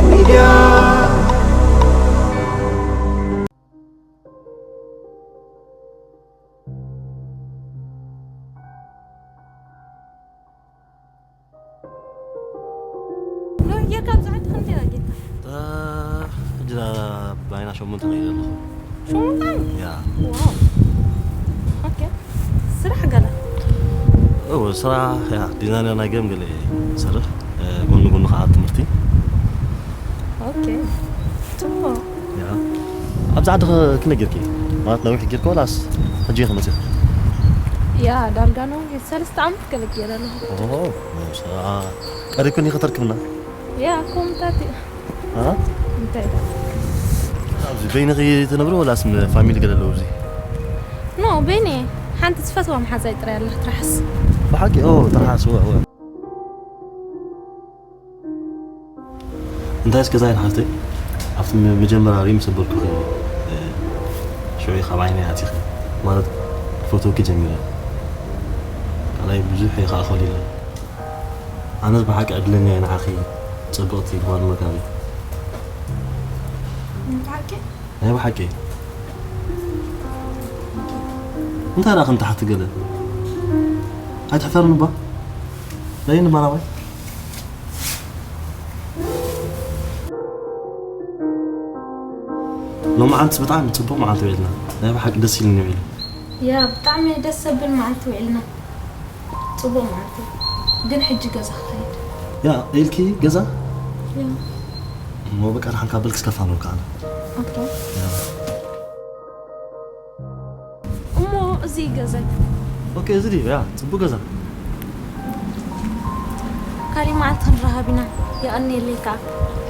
ሚድያ። ኖህ ጌርካ ብዙሓት ክንደይ ጌርካ? ሕጂ ባይና ሸሞንተ ከይደ ኣለኹ። ሸሞንተ ዓመት? ያ ዋው። ኦኬ። ስራሕ ገለ? እወ ስራሕ ያ ዲዛይነር ናይ ገም ገለ ይሰርሕ እ፣ ጎኒ ጎኒ ከዓ ትምህርቲ ኦኬ። ጽቡቕ። ያ ኣብዚ ዓዲ ከ ክንደይ ጌርኪ ማለት ነዊሕ ጌርካ ወላስ ሕጂ ኢኺ መፂኺ? ያ ዳርጋ ነው ሰለስተ ዓመት ገለ ገይረ ኣለኹ። ኦሆ ስራ ቀሪብክን ኢኺ ተርክብና ያ ኮምታት እ? እንታይ ዳ? ኣብዚ በይንኺ ትነብሪ ወላስ ፋሚሊ ገለ ኣለዉ ኣብዚ? ኖ በይነ ሓንቲ ዝፈትዋ መሓዛይ ጥራይ ኣላ ትርሓስ። ብሓቂ ኦ ትርሓስ ወ ወ እንታይ እስከ ዛይድ ሓፍተይ ኣብቲ መ- መጀመርያ ሪም ሰበርኩኺ እ፣ ሽዑ ካብ ዓይነይ ኣቲኺ ማለት ክፈትወኪ ጀሚረ ካልኣይ ብዙሕ እየ ከዓ ኸሊለ ኣነስ ብሓቂ ዕድለኛ እየ ንዓኺ ፅብቕቲ ጓል መጋቢ ብሓቂ ናይ ብሓቂ እንታይ ደኣ ከም ትሓቲ ገለ ኣይትሕፈርን እባ ለይኒ ባራባይ ሎማዓንትስ ብጣዕሚ ፅቡቕ መዓልቲ ውዒልና ናይ ብሓቂ ደስ ኢልኒ ውዒሉ ያ ብጣዕሚ ደስ ዘብል መዓልቲ ውዒልና። ጽቡቕ መዓልቲ። ግን ሕጂ ገዛ ክኸይድ። ያ ኢልኪ ገዛ ያ እሞ በቃ ንሓንካ በልክስ ከፋንወልካ ኣነ ኦኬ። እሞ እዚ ገዛይ ኦኬ እዚ ድዩ ያ ፅቡቅ ገዛ ካሊእ መዓልቲ ክንራኸብ ኢና። የቐንየለይ ከዓ።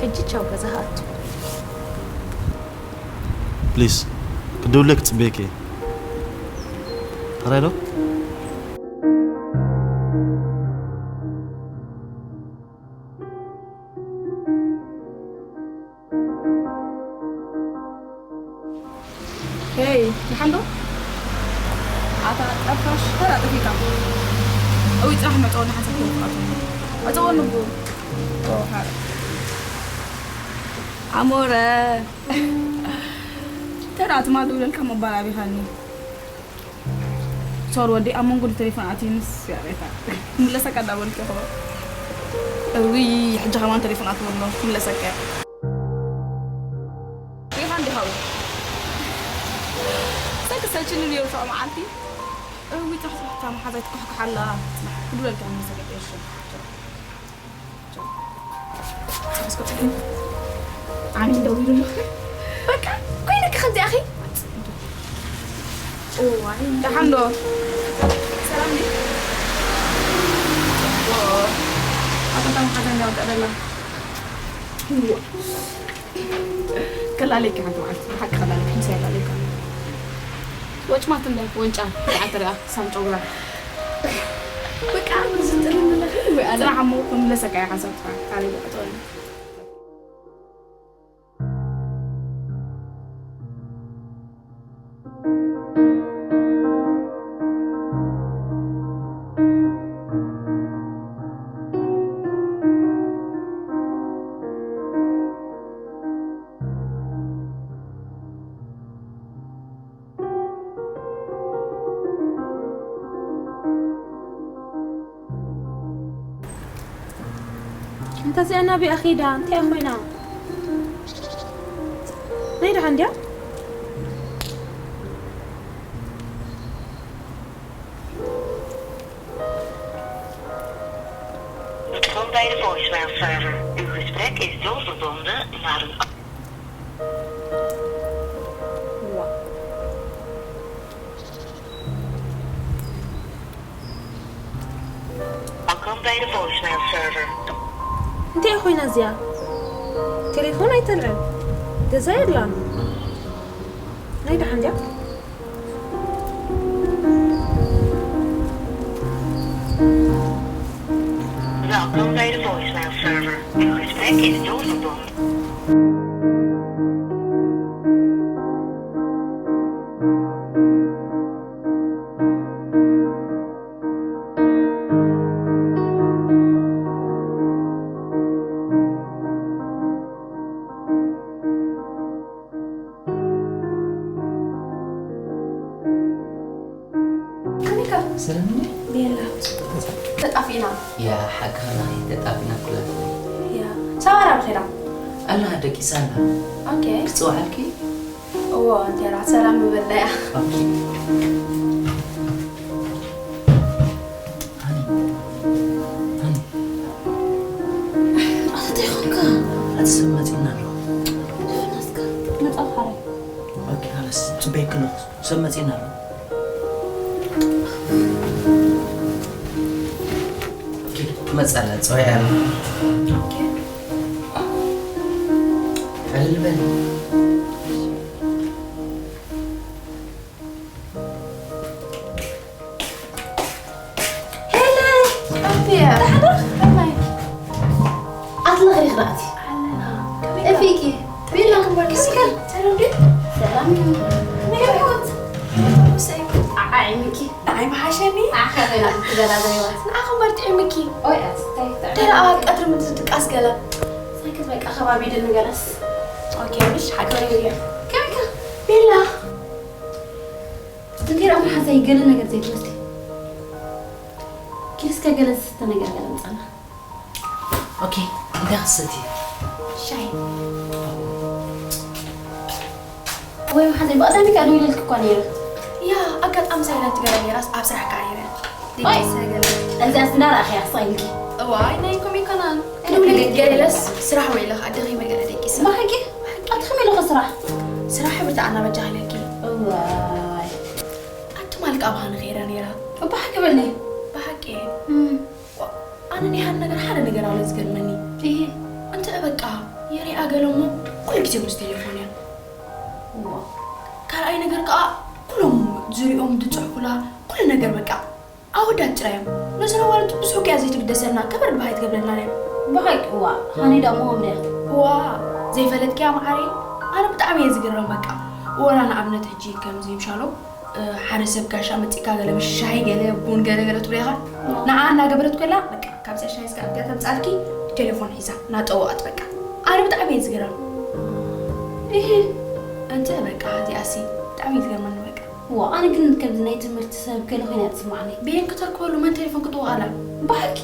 ሕጂ ቻው ገዛ ክኣቱ። ፕሊስ ክድውለይ ክፅበየኪ እየ ተራይ ዶ ሄይ፣ ደሓን ዶ? ኣታ ጠፋሽ፣ ተራ ጠፊእካ። እውይ፣ ጽባሕ መጸወኒ ሓንሳብ ተወፍቃቱ። ኣጸወኒ እኮ። ኦ፣ ሓረ። ኣሞረ። ተራ ትማል ደውለልካ ምባል ኣቢኻኒ። ሶሪ ወዲ ኣብ መንጎ ቴሌፎን ኣትዩ ምስ ያሬታ ምለሰካ እንዳበልክ ይኸው እዊ ሕጂ ከማን ቴሌፎን ኣትወሎ ምለሰካ ሪኻ እንዲ ሃው ሰክ ሰልችኒ ድዮ ሸው መዓልቲ እዊ ጥራሕ ጥራሕ እታ መሓዛይ ትኳሕኳሓላ ጽባሕ ክድውለልካ ምለሰካ እሺ ዓሚ ደዊሉ ኣሎ በቃ ኮይነኪ ከምዚኣኺ ደሓን ዶ ሰላም ዲ ኣተታ መሓዛ እንዳወቀበላ ከላለኪ ሓንቲ መዓልቲ ሓቂ ከላለኪ ምሳይ ላለካ ወጭማት እንዳ ወንጫ ብዓተሪኣ ሳም ጨጉራ በቃ ዝጥልምለኺ ወይ ኣነ ጽናሕ እሞ ክምለሰካ እየ ሓንሳብ ጥራሕ ካልእ በቃ ተወኒ እንተ እዚኣ ናበይ ኣኺዳ እንታይ ኮይና ናይ ደሓን ድያ Welkom bij de voicemail server. Uw gesprek is doorverbonden naar een Welkom bij de voicemail server. እንታይ ኮይና እዚኣ ቴሌፎን ኣይተልዕል ገዛ የላን ናይ ደሓን ድያ Welkom bij de voicemail server. Uw gesprek is doorverbonden. ቤላ። ተጣፊእና። ያ፣ ሓቂ ኸና ተጣፊእና ኩላትና። ያ። ሳባራ ብኸይዳ። ኣላ ደቂሳ ኣላ። ኦኬ። ክጽውዓልኪ? እዎ፣ እንቴራ ሰላም ምበላ እያ። ኦኬ። ሃኒ፣ ሃኒ። ኣታ እንታይ ኾንካ? ኣቲ ሰብ መጺእና ኣሎ። ናትካ መጻ ሓራይ። ኦኬ፣ ሃላስ፣ ጽበይ ክለኹ። ሰብ መጺእና ኣሎ። ኦኬ፣ ትመጽእ ኣላ፣ ጸውዒ ኣላ። ኦኬ። ዕልል በል። ሄለ! ኣፍያ! ተሓደር? ከመይ? ኣትለኺ ኽዳእቲ። ኣለና። ከመይ እፊኪ። ቢላ ክምባር ከመይ ኪስኪ። ሰላም ድዩ? ሰላም እዩ። ከመይ ህይወት? ምሳይ። ኣዓዒምኪ። ንዓይ ምሓሸኒ። ኣኸበና ክትገላ ዘይወት። ንዓኹም በርትዒ ምኪ። ኦይ፣ ኣስታይ። ደረኣ ቀትሪ ምትድቃስ ገለ። ሳይክል በቃ ከባቢ ድንገለስ። ኦኬ፣ ምሽ ሓቂ ወሬ። ከመይ ከ? ቢላ። እንዴ፣ ራም ሓሳይ ገለ ነገር ዘይትወስዲ። ኪድ እስከ ገለ ዝስተ ነገር ገለ ምጻና። ኦኬ፣ እንታይ ክሰቲ? ሻይ። ወይ መሓዘይ፣ ብቐዳሚ ከኣ ደዊለልኪ እኳ ነይረ። ያ፣ ኣጋጣሚ ሳይለንት ገለ ነይራስ ኣብ ስራሕ ከኣ ነይረ። ኣይ፣ ደቂሰ ገለ። እዚ ኣስና ረኣኽያ፣ ስቕ ኢልኪ። እዋይ፣ ናይ ኮም ይኮናን። ገለስ ስራሕ ውዒለ ከኣ ደኺመ ገለ ደቂሰ። ብሓቂ? ኣቲ ከመይ ኢልኺ ስራሕ? ስራሕ ሕብሪ ተኣናበጃ ኢለኪ። እዋይ። ኣቲ ማልቃ ኣብሃ ንኸይዳ ነይራ። ብሓቂ በሊ። ብሓቂ። እም። ዋ፣ ኣነ ናይ ሃኒ ነገር ሓደ ነገር ኣሎ ዝገርመኒ። እሂ። እንተ በቃ የሪኣ ገለ እሞ ኩሉ ግዜ ምስ ቴሌፎን እያ። ዋ። ካልኣይ ነገር ከኣ ኩሎም ዝሪኦም ዝጽሕፉላ ኩሉ ነገር በቃ ኣወዳት ጥራይ እዮም። ነዘን ኣዋልድ ብዙሕ ከያ ዘይትግደሰልና ከበር ድባሃይ ትገብረልና እያ። ብሓቂ ዋ፣ ሃኒ ደኣ እሞ ከምዚኣ። ዋ፣ ዘይፈለጥክያ መዓረይ? ኣነ ብጣዕሚ እየ ዝግረም በቃ። ወላ ንኣብነት ሕጂ ከምዚ ምሻሎ፣ እ፣ ሓደ ሰብ ጋሻ መጺእካ ገለ ምስ ሻሂ ገለ ቡን ገለ ገለ ትብሎ ኢኻ። ንዓ እናገበረት ኮላ በቃ ካብዚኣ ሻሂ ስጋ ኣብቲኣ ተምጻልኪ ቴሌፎን ሒዛ እናጠወቐት በቃ። ኣነ ብጣዕሚ እየ ዝግረም። እህ፣ እንተ በቃ እዚኣሲ ብጣዕሚ እዩ ዝገርመኒ በቃ። ዋ፣ ኣነ ግን ከምዚ ናይ ትምህርቲ ሰብ ገለ ኮይና እያ ትስምዓኒ። ብሄን ክተርክበሉ መን ቴሌፎን ክጥውቕ ኣላ? ብሓቂ?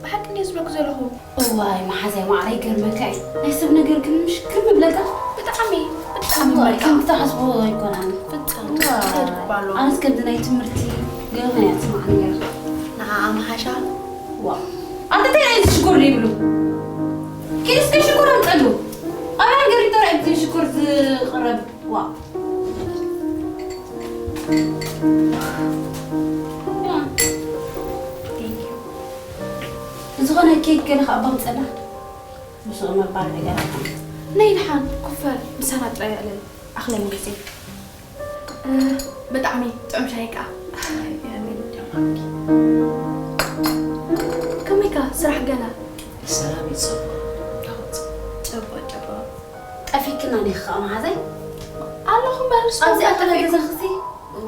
ብሓቂ እንድየ ዝብለኩ ዘለኹ። እዋይ፣ መሓዛይ ማዕረ ይገርመካ እዩ። ናይ ሰብ ነገር ግን ምሽ ክም ይብለካ። ብጣዕሚ፣ ብጣዕሚ እዋይ፣ በቃ። ከም ትሓስቦ ኣይኮናን። ፍጹም። እዋይ። እንታይ ትባሎ? ኣነስ ከምዚ ናይ ትምህርቲ ገለ ኮይና እያ ትስምዓኒ ነይራ። ንዓኣ ምሓሻ? ዋ። ኣንተ እንታይ ዓይነት ሽኮር ይብሉ? ኪድ እስከ ሽኮር ኣምጠሉ። ኣብ ሃገር ይጠራ እዩ ሽኮር ዝቕረብ። ዋ። ዝኾነ ኬክ ገለ ከኣ ባምጸላ። ብስቕ መባል ነገር። ነይ ደሓን፣ ኩፈር፣ ምሳና ጥራይ ኣዕለል። ኣኽለን ግዜ። እ፣ ብጣዕሚ ጥዑም ሻሂ ከኣ። ከመይካ ስራሕ ገለ? ሰላም ይጽቡቕ። ጽቡቕ፣ ጽቡቕ። ጠፊክና ዲኺ ከኣ መሓዛይ? ኣለኹ እምበር፣ ንስኹም ኣብዚኣ ከ ከመይ ገዛ ክሲ?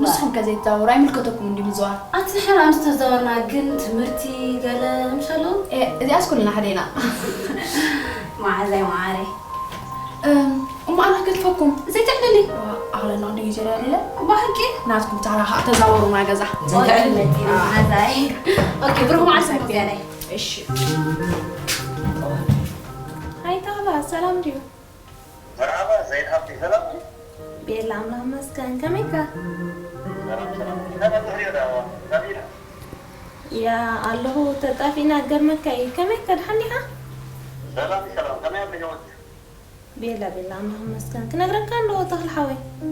ንስኹም ከ ዘይትዛወሩ ኣይምልከተኩም እንድዩ ምዝዋር። ኣቲ ንሕና ምስ ተዛወርና ግን ትምህርቲ ገለ ምሽ ኣለዎ? እ፣ እዚኣስ ኩልና ሓደ ኢና። መሓዛይ መዓረይ። እም፣ እሞ ኣነ ክገድፈኩም። ዘይትዕልሊ። ዋ፣ ኣኽለና ክንዲ ግዜ ደሊለ። ብሓቂ? ናትኩም ታራ ኸዓ ተዛወሩ ናይ ገዛ። ዘይትዕልሊ። መሓዛይ። ኦኬ፣ ብሩኽ መዓልቲ። እሺ። ሃይ ተኽላ፣ ሰላም ድዩ? መርሓባ ዘይድ ሃብቲ፣ ሰላም ድዩ? ቤላ ኣምላኽ መስገን፣ ከመይካ? ሰላም፣ ሰላም። እንታይ መጽእ ሪኦ ዳ? ሰላም ኢላ? ያ ኣለኹ፣ ተጣፊእና ገርመካ እዩ። ከመይካ፣ ደሓን ዲኻ? ሰላም፣ ሰላም። ከመይ ኣሎ ህይወት? ቤላ፣ ቤላ፣ ኣምላኽ መስገን። ክነግረካ እንዶ ተኽሊ ሓወይ። እ፣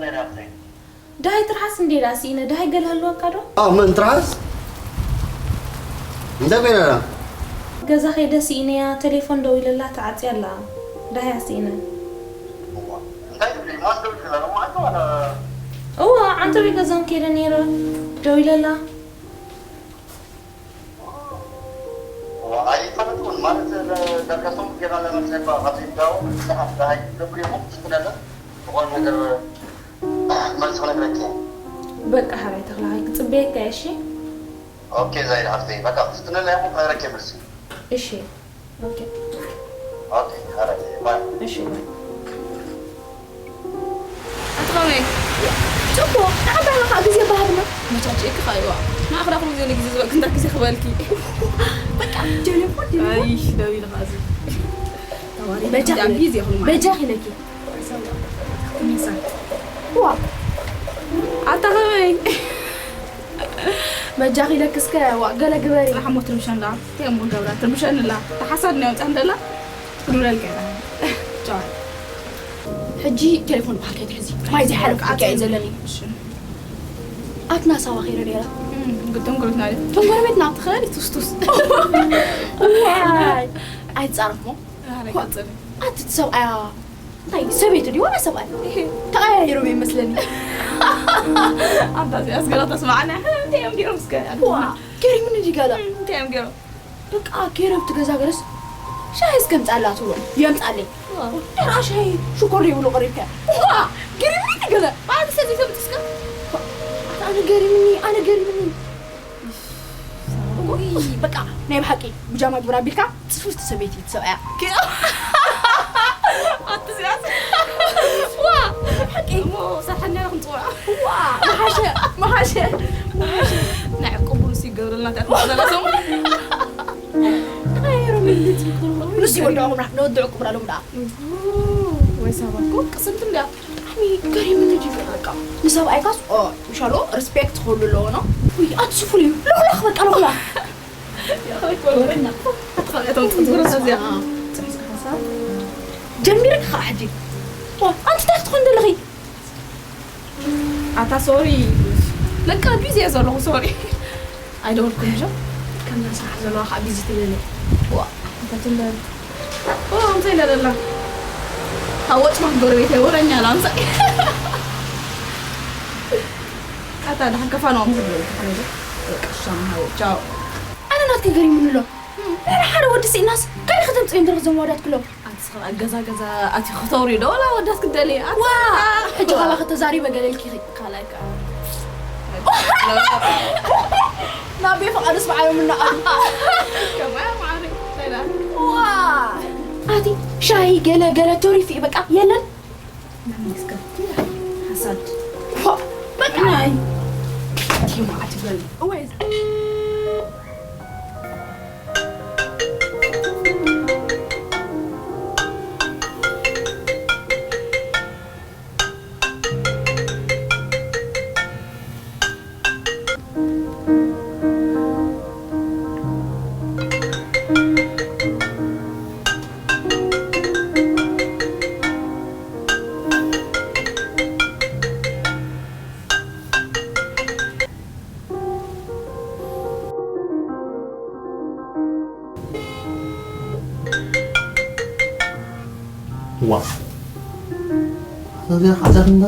ዘይድ ሃብቲ። ደሃይ ትርሓስ እንዴ ደኣ ስኢነ፣ ደሃይ ገለ ህልወካ ዶ? ኣዎ፣ መን ትርሓስ? እንታይ ኮይና ደኣ? ገዛ ከይደ ስኢነያ፣ ቴሌፎን ደዊለላ ተዓጽያ ኣላ። ደሃያ ስኢነ። እዋ፣ እንታይ ትብሊ? ማን ደዊልክላ? ሎማዓንቲ ዋላ? እዋ፣ ዓንተቦይ ገዛን ከይደ ነይረ፣ ደዊለላ። እዋ፣ ኣይፈለጥኩን። ማለት፣ ዳርጋ ሰሙን ጌርና ለመልሰ እኳ ካብ ዘይትዳወል፣ ብዙሓት ደሃይ ትገብር እዮም፣ ትፍትነለን። ዝኾነ ነገር መልሲ ክነግረኪ እየ። በቃ፣ ሓራይ ተኽላይ፣ ክጽበየካ እየ፣ እሺ? ኦኬ፣ ዛይድ ሓፍተይ፣ በቃ፣ ክትፍትነለይ እሞ ክነግረኪ እየ መልሲ። እሺ። ኦኬ። ኦኬ፣ ሓራይ፣ ባይ። እሺ፣ ባይ። ኣቲ ኸመይ? እኮ ንዓባና ከዓ ግዜ ባህልና መቻቸ ክኻይዋ ንኣኽላ ኩሉ ግዜ ንግዜ ዝበልክ እንታይ ግዜ ክበልኪ በቃ ጀለፎ ኣይሽ ደው ኢልኻ እዚ ተዋሪ በጃ ዳም ቢዚ ይኹን ማለት በጃ ኺለኪ ዋ ኣታ ኸበይ በጃ ኺለክ እስከ ዋ ገለ ግበሪ ጽሓሞ ትርምሸንዳ ተሞ ገብራ ትርምሸንላ ተሓሳድ ነው ጻንደላ ትግብረል ገና ጫዋ ሕጂ ቴሌፎን ብሓከይ ትሕዚ ማይ ዘይሓለፍ ዓቀይ ዘለኒ ኣትና ሳዋ ኸይረ ነራ ግቶም ጎረቤትና ቶም ጎረቤትና ትኸል ቱስቱስ ዋይ ኣይትጻረፍሞ ኣቲ ሰብኣያ እንታይ ሰበይቲ ድዩ ዋላ ሰብኣይ ተቐያይሮም ይመስለኒ ኣንታ እዚኣስ ገላ ተስማዕና እንታይ እዮም ዲሮም እስከ ዋ ገሪሙኒ ድዩ ገላ እንታይ እዮም ገይሮም በቃ ገረብቲ ገዛ ገለስ ሻሂ እስከምጻላ ትብሎ የምጻለይ ደራ ሻሂ ሽኮር ዘይብሉ ቀሪብካ ዋ ገሪሙኒ ገለ ባዕዲ ሰብ ዘይተምጽ እስከ ኣነ ገሪምኒ ኣነ ገሪምኒ በቃ ናይ ብሓቂ ብጃማ ግብር ኣቢልካ ጽፍፍቲ ሰበይቲ ትሰብኣያ ኣትዚኣስ ዋ ሓቂ እሞ ሳሓና ክንጽዋ ዋ መሓሸ መሓሸ መሓሸ ናይ ቅቡል ሲገብረልና ታዘላሰሙ ንስ ወድዕኩም ንወድዕ ቅብራሎም ደኣ ወይ ሳባ እኮ ቅስንት እንድያ ኣሚ ገሪምኒ ጅግር በቃ ንሰብኣይካስ ኦ ምሻሎ ሪስፔክት ክህሉ ኣለዎ ነው ውይ ኣትስፉል እዩ ሎኽሎኽ በቃ ሎኽላ ጀሚርክ ከዓ ሕጂ ኣንቲ እንታይ ክትኾን ዘለኺ ኣታ ሶሪ ለካ ቢዚ እየ ዘለኹ ሶሪ ኣይደወልኩን ጆ ከምዛ ስራሕ ዘለዋ ከዓ ቢዚ ትብል ዋ እንታይ ትንበል ኦ ኣምሳይ እንዳደላ ካብ ወጭማ ጎረቤት ወረኛ ላምሳ ኣታ ደሓን ከፋ ነው ምዝብል ተኸነደ ቀሻ ምሃው ቻው ኣነ ናትከ ገሪሙኒ ኣሎ ሓደ ወዲ ስኢናስ ካበይ ከተምፅእዮም ዘለኹ ዘመዋዳት ክሎም ኣንስ ኣብ ገዛ ገዛ ኣቲ ክተውሪ ዶ ወላ ወዳት ክደሊ ዋ ሕጂ ካባኺ ተዛሪበ ገለ ኢልኪ ካልኣይ ከዓ ናበይ ፍቓድስ በዓሎም እናቐሉ ከምኣ ማዕሪ እንታይ ደኣ ዋ ኣቲ ሻሂ ገለ ገለ ተሪፉ እዩ በቃ የለን ሓሳድ በቃ ናይ ቲማ ኣትበል እወይ ዋ እዚኣ ሓዳር እንዳ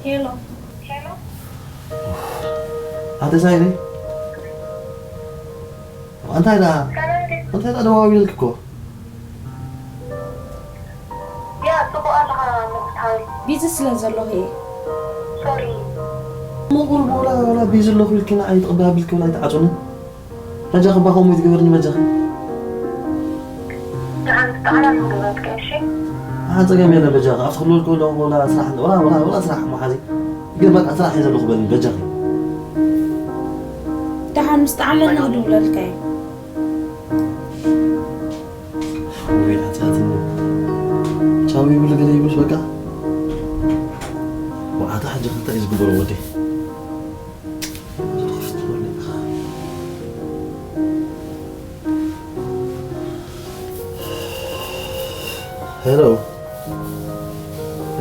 ሄሎ ኣተ ሳይሪ እንታይ ደኣ እንታይ ደኣ ደዋዊልክ እኮ ያ ጽቡቕ ኣለኻ መፍትሓዊ ቢዚ ስለ ዘለኹ እየ ሶሪ ምቑር ቦላ ወላ ቢዚ ኣለኹ ኢልኪ ንዓይ ትቕበል ኣቢልኪ ወላ ኣይትዓጹኒ በጃኺ እባ ከምኡ ይትግበርኒ በጃኺ ደሓን ትጠዓና ንግበትከ እሺ ኣሓ ጸገም የለን በጃኺ ኣብቲ ክልወልኩ ኣለኹ ወላ ስራሕ ወላ ወላ ወላ ስራሕ እሞ ሓዚ ግን በቃ ስራሕ እየ ዘለኹ በልኒ በጃኺ ደሓን ምስ ጠዓመኒ ክድውለልካ እየ ወይ ሓጢኣትኒ ቻው ይብል ገለ ይብልስ በቃ ወዓታ ሕጂ ክልተ እዩ ዝግበሮ ወደይ ሄሎ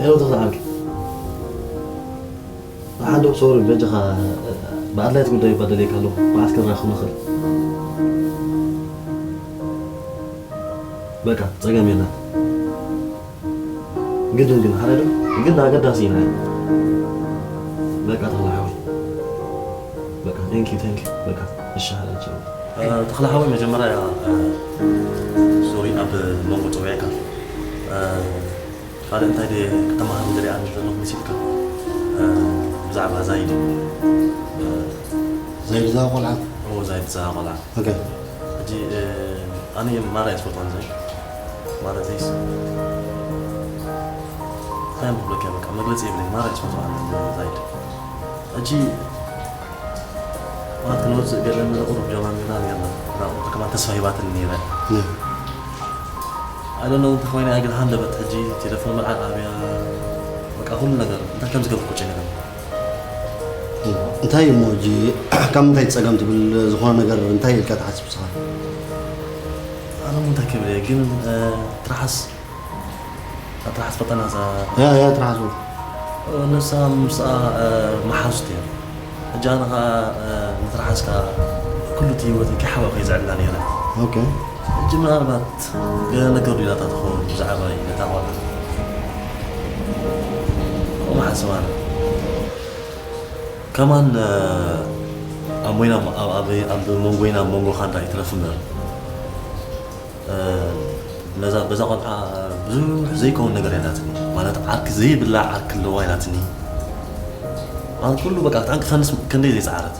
ሄሎ ተኽለ ዓርኪ ሓዶ ሶሪ በጃኻ ብኣድላይት ጉዳይ እባ ደልየካ ኣለኹ መዓስ ክንራኸብ ንኽእል በቃ ጸገም የለን ግድን ግን ሓደ ዶ ግን ኣገዳሲ ኢና በቃ ተኽለ ሓወይ በቃ thank you thank you በቃ እሺ ሓላቸው ተኽለ ሓወይ መጀመርያ ሶሪ ኣብ መንጎ ፀውዒካ ካልእ እንታይ ድየ ክተማሃር ዝሪኣ ዘለኹ መሲልካ ብዛዕባ ዛይድ እዩ ዘይብዛ ቆልዓ። ኦ ዛይድ ዝዛ ቆልዓ። ኦኬ። ሕጂ ኣነ ማራ እየ ዝፈትዋ ንዛይድ። ማራ ዘይስ እንታይ ምብለካ በቃ መግለፂ የብለይ። ማራ እየ ዝፈትዋ ዛይድ። ሕጂ ማለት ክንወፅእ ገለ ቁሩብ ጀማሚርና ነርና። ናብኡ ከማን ተስፋ ሂባትን ነይረ። ኣለ ነው እንተ ኮይነ ኣይግድ ሃንደበት። ሕጂ ቴሌፎን መልዓ ኣብያ በቃ ኩሉ ነገር እንታይ ከም ዝገብር ቁጭ ነገር። እንታይ እሞ እጂ ካብ ምንታይ ትፀገም ትብል ዝኾነ ነገር እንታይ ኢልካ ትሓስብ ስኻ? ኣነ ሞ እንታይ ክብል እየ ግን ትርሓስ ትርሓስ ፈጠና እዛ ያ ያ ትርሓስ በል። ንሳ ምስኣ መሓዙት እዮም። ሕጂ ኣነ ከዓ ንትርሓስ ከዓ ኩሉ እቲ ህይወት ከይሓወ ከይዝዕላ ነይረ። ኦኬ። ሕጂ ምናልባት ገለ ነገር ዲላታ ትኸውን ብዛዕባ ነታ ቆልዓ ከምኡ ሓስብ ኣነ። ከማን ኣብ ሞይና ኣብ መንጎይና ኣብ መንጎኻ እንዳ ይትረፍ እምበር ነዛ በዛ ቆልዓ ብዙሕ ዘይከውን ነገር የላትኒ። ማለት ዓርኪ ዘይብላ ዓርኪ ኣለዋ ኢላትኒ። ማለት ኩሉ በቃ ብጣዕሚ ክፈንስ ክንደይ ዘይፀዓረት።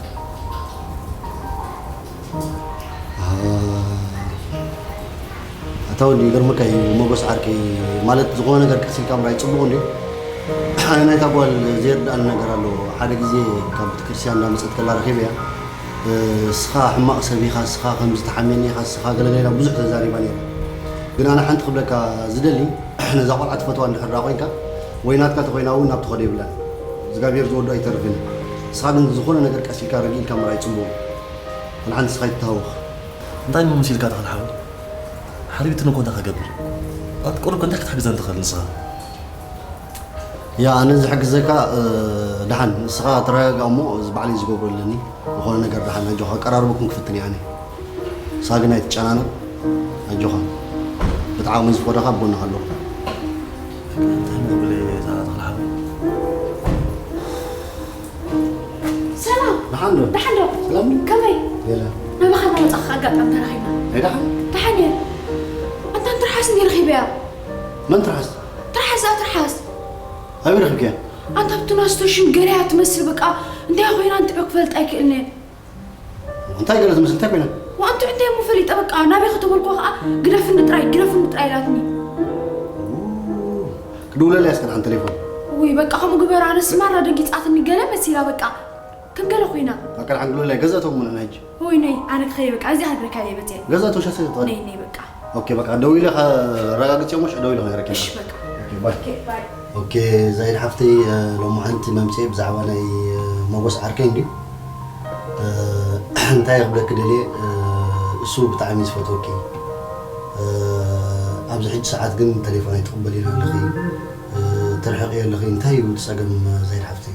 ኣታ ወዲ ይገርመካ እዩ ሞጎስ ዓርከይ። ማለት ዝኾነ ነገር ቀስ ኢልካ ምራይ ፅቡቕ እንዲ። ኣነ ናይታ ጓል ዘይርድኣኒ ነገር ኣሎ። ሓደ ግዜ ካብ ቤተክርስትያን እንዳመፀት ከላ ረኺበያ። እስኻ ሕማቕ ሰብ ኢኻ፣ እስኻ ከምዚ ተሓምየኒ ኢኻ፣ እስኻ ገለገለ ኢላ ብዙሕ ተዛሪባ ነይራ። ግን ኣነ ሓንቲ ክብለካ ዝደሊ ነዛ ቆልዓ ትፈትዋ እንድሕር ደኣ ኮይንካ ወይ ናትካ ተኮይና እውን ናብ ትኸዶ የብላን። እግዚኣብሔር ዝወዶ ኣይተርፍን። እስኻ ግን ዝኾነ ነገር ቀስ ኢልካ ረጊ ኢልካ ምርኣይ ጽቡቕ። ኣነ ሓንቲ እስኻ ይትሃወኽ። እንታይ እሞ መሲልካ ተኽል ሓወይ? ሓሪብትኒ እኮ እንታይ ክገብር? ኣብ ቁሩብ እንታይ ክትሕግዘን ትኽእል ንስኻ? ያ ኣነ ዝሕግዘካ ደሓን ንስኻ ተረጋጋ እሞ እዚ ባዕለይ ዝገብሮ ኣለኒ። ዝኾነ ነገር ደሓን ኣጆኻ ኣቀራርበኩም ክፍትን እየ ኣነ። ንስኻ ግን ኣይትጨናነቕ ኣጆኻ። ብጣዕሚ ዝፈደኻ ኣብ ጎንኻ ኣለኹ። ሰላም ደሓን ዶ? ደሓን ዶ? ሰላም ዶ? ከመይ? ገለ ናባኻ እናመጻኻ ኣጋጣሚ ተራኺብና። ናይ ደሓን? ደሓን እየ። ኣንታ ንትርሓስ እንዲ ረኺበያ። መን ትርሓስ? ትርሓስ እዛ ትርሓስ። ኣበይ ረኺብክያ? ኣንታ ኣብቲ ናስቶሽን ገለያ ትመስል በቃ እንታይ ኮይና እንትዑ ክፈልጥ ኣይክእልን እየ። እንታይ ገለ ትመስል እንታይ ኮይና? ዋንቱ እንታይ እሞ ፈሊጠ በቃ ናበይ ከተበልኮ ከዓ ግደፍኒ ጥራይ ግደፍኒ ጥራይ ኢላትኒ። ክድውለለያ እስከ ደሓን ቴሌፎን። ውይ በቃ ከምኡ ግበር ኣነስ ማራ ደንጊፃትኒ ገለ መሲላ በቃ ከም ገለ ኮይና። በቃ ደሓን ክድውለለያ ገዛቶም ምንና ሕጂ። ወይ ነይ ኣነ ክኸየ በቃ እዚኣ ሃግረካ እየ በፅየ። ገዛቶ ሻሰ ተዋል። ነይ ነይ በቃ። ኦኬ በቃ ደው ኢለ ከረጋግፅ እሞ ደው ኢለ ከረኪ። እሺ በቃ። ኦኬ ባይ። ኦኬ ባይ። ኦኬ ዛይድ ሓፍተይ ሎማዓንቲ መምፅኤ ብዛዕባ ናይ ሞጎስ ዓርከይ እንድዩ። እንታይ ክብለኪ ደልየ እሱ ብጣዕሚ እዩ ዝፈትወኪ። ኣብዚ ሕጂ ሰዓት ግን ተሌፎን ኣይትቕበልዮ ኣለኺ፣ ትርሕቂ ኣለኺ። እንታይ እዩ እቲ ጸገም ዛይድ ሓፍተይ?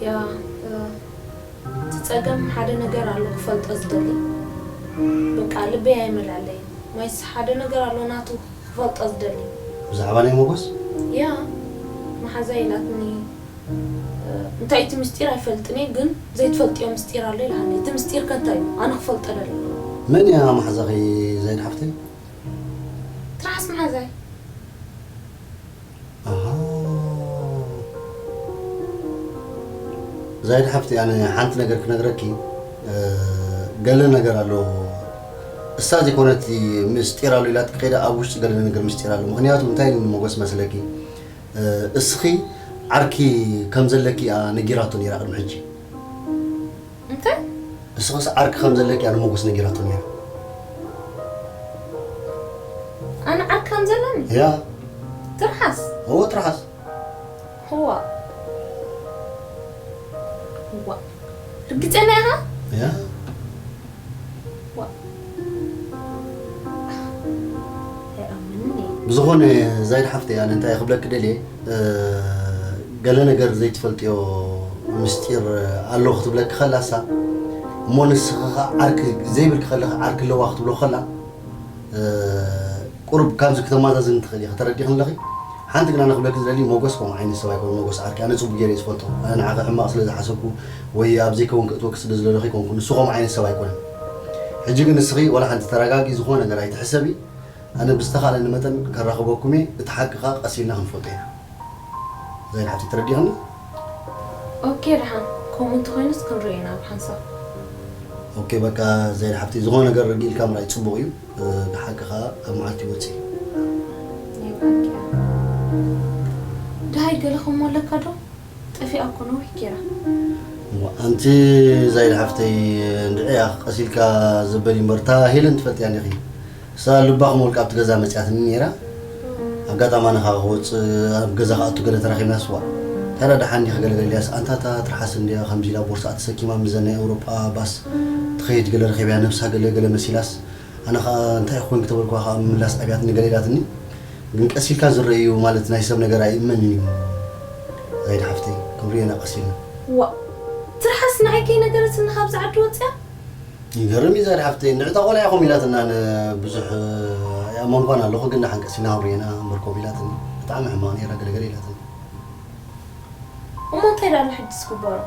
ያ እቲ ጸገም ሓደ ነገር ኣሎ ክፈልጦ ዝደሊ። በቃ ልበይ ኣይመልኣለይን። ማይስ ሓደ ነገር ኣሎ ናቱ ክፈልጦ ዝደሊ። ብዛዕባ ናይ ሞጎስ? ያ መሓዛይ ኢላትኒ እንታይ እቲ ምስጢር ኣይፈልጥን እየ ግን ዘይትፈልጥዮ ምስጢር ኣሎ ኢልሃኒ። እቲ ምስጢር ከ እንታይ እዩ? ኣነ ክፈልጦ ደሊ። መን እያ መሓዛኺ ዛይድ ሓፍተይ? ትርሓስ መሓዛይ። ዛይድ ሓፍቲ ኣነ ሓንቲ ነገር ክነግረኪ ገለ ነገር ኣሎ እሳ ዘይኮነት ምስጢር ኣሎ ኢላት ከይዳ ኣብ ውሽጢ ገለ ነገር ምስጢር ኣሎ ምክንያቱ እንታይ ሞገስ መስለኪ እስኺ ዓርኪ ከም ዘለኪ እያ ነጊራቶ ነይራ ቅድሚ ሕጂ እንታይ ንስኽስ ዓርኪ ከም ዘለኪ እያ ንሞጎስ ነጊራቶ ነይራ። ኣነ ዓርኪ ከም ዘለኒ? ያ። ትርሓስ? እወ ትርሓስ። እዋ እዋ ርግፀኛ ኢኻ? ያ። ብዝኾነ ዛይድ ሓፍተይ ኣነ እንታይ ክብለኪ ደልየ ገለ ነገር ዘይትፈልጥዮ ምስጢር ኣሎ ክትብለኪ ከላ እሳ እሞ ንስኺ ኸዓ ዓርኪ ዘይብልኪ ከለኺ ዓርኪ ኣለዋ ክትብሎ ከላ ቁሩብ ካብዚ ክተማዛዝኒ ትኽእሊ ኢኺ ተረዲእኽኒ ኣለኺ ሓንቲ ግን ኣነ ክብለኪ ዝደሊ ሞጎስ ከምኡ ዓይነት ሰብ ኣይኮነ ሞጎስ ዓርኪ ኣነ ጽቡቅ ገይረ ዝፈልጦ ኣነ ንዓኺ ሕማቕ ስለ ዝሓሰብኩ ወይ ኣብ ዘይከውን ክእትወኪ ስለ ዝደለኹ ኣይኮንኩ ንሱ ከምኡ ዓይነት ሰብ ኣይኮነን ሕጂ ግን ንስኺ ወላ ሓንቲ ተረጋጊ ዝኾነ ነገር ኣይትሕሰቢ ኣነ ብዝተኻለኒ መጠን ከራኽበኩም እየ እቲ ሓቂ ኸዓ ቀስ ኢልና ክንፈልጦ ኢና ዛይድ ሓብቲ ተረዲእኽኒ ኦኬ ደሓን ከምኡ እንተኾይኑስ ክንሪኦ ኢና ብሓንሳብ። ኦኬ፣ በቃ ዘይድ ሓፍቲ፣ ዝኾነ ነገር ርግእ ኢልካ ምርኣይ ጽቡቕ እዩ። እ፣ ብሓቂ ኸኣ ኣብ መዓልቲ ይወጽእ እዩ። ናይ ብሓቂ እያ። ደሃይ ገለ ከምኡ ኣለካ ዶ? ጠፊኣ እኮ ነዊሕ ጌራ። እሞ ኣንቲ ዘይድ ሓፍተይ፣ እንድዒ እያ ቀስ ኢልካ ዘበል እምበር፣ እታ ሄለን ትፈልጥያ እንዲኺ። እሳ ልባ ክመልካ ኣብቲ ገዛ መጽያትኒ ነይራ። ኣጋጣሚ ኣነ ኸኣ ክወጽእ ኣብ ገዛ ክኣቱ ገለ ተራኺብና ስዋ። ታዲያ ደሓን ዲኺ ገለ ገለ ኢልያስ፣ ኣንታ እታ ትርሓስ እንድያ ከምዚ ኢላ ቦርስኣ ተሰኪማ ምስዘን ናይ ኤውሮጳ ባስ ትኸይድ ገለ ረኺብያ፣ ነብሳ ገለ ገለ መሲላስ፣ ኣነ ኸኣ እንታይ ኮንኪ ተበልኩዋ ኸኣ ምላስ ኣብያትኒ ገለ ኢላትኒ። ግን ቀስ ኢልካ ዝረአ እዩ ማለት ናይ ሰብ ነገር ኣይእመንን እዩ። ዘይድ ሓፍተይ፣ ክንሪኦ ኢና ቀስ ኢልና። ዋ፣ ትርሓስ ንዓይ ከይነገረትኒ ካብዚ ዓዲ ወጽያ? ይገርም እዩ ዘይድ ሓፍተይ፣ እንድዒ እታ ቆልዓ እያ ከምኡ ኢላትና፣ ኣነ ብዙሕ ኣይኣመንኳን ኣለኹ፣ ግን ደሓን ቀስ ኢልና ክንሪኦ ኢና እምበር ከምኡ ኢላትኒ። ብጣዕሚ ሕማቕ ነይራ፣ ገለገለ ኢላትኒ። እሞ እንታይ ደኣ ኣሎ ሕጂ ዝግበሮ?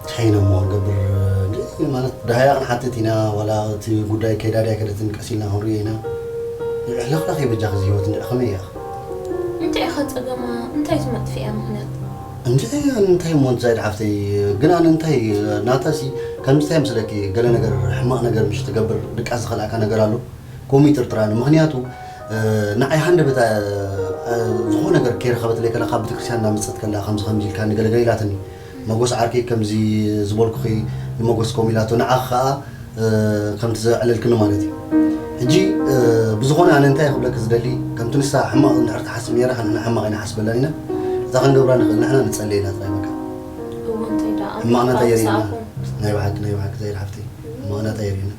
እንታይ ኢና እሞ ክንገብር? እንዴ፣ ማለት ደሃያ ክንሓትት ኢና፣ ዋላ እቲ ጉዳይ ከይዳ ድያ ከደትን ቀስ ኢልና ክንሪኦ ኢና። ሕለኽላኽ እዩ በጃኺ፣ እዚ ህይወት እንድዒ ከመይ እያ? እንታይ ኢኻ ጸገማ? እንታይ እዩ መጥፍእያ ምኽንያት? እንዴ፣ እንታይ እሞ እንታይ ድሓፍተይ፣ ግን ኣነ እንታይ ናታሲ ከምዚ እንታይ መስለኪ፣ ገለ ነገር ሕማቕ ነገር ምሽ ትገብር ድቃስ ዝኸልኣካ ነገር ኣሎ። ከምኡ ይጥርጥራኒ። ምኽንያቱ፣ እ፣ ንዓይ ሃንደበታ፣ እ፣ ዝኾነ ነገር ከይረኸበትለይ ከላ ካብ ቤተክርስትያን እናመጸት ከላ ከምዚ ከምዚ ኢልካኒ ገለገለ ኢላትኒ። መጎስ ዓርከይ ከምዚ ዝበልኩኺ ንመጎስ ከምኡ ኢላቶ፣ ንዓኺ ከኣ፣ እ፣ ከምቲ ዘዕለልክኒ ማለት እዩ። ሕጂ፣ እ፣ ብዝኾነ ኣነ እንታይ ክብለኪ ዝደሊ፣ ከምቲ ንሳ ሕማቕ እንድሕር ትሓስብ ነይራ፣ ንሕና ሕማቕ ኣይንሓስበላን ኢና። እታ ክንገብራ ንኽእል ንሕና ንጸልየላ ጥራይ በቃ። እዎ እንታይ ደኣ ሕማቕና እንታይ የርእየና? ኣምሳኹም። ናይ ብሓቂ፣ ናይ ብሓቂ ዘይድ ሓፍተይ፣ ሕማቕና እንታይ የርእየና?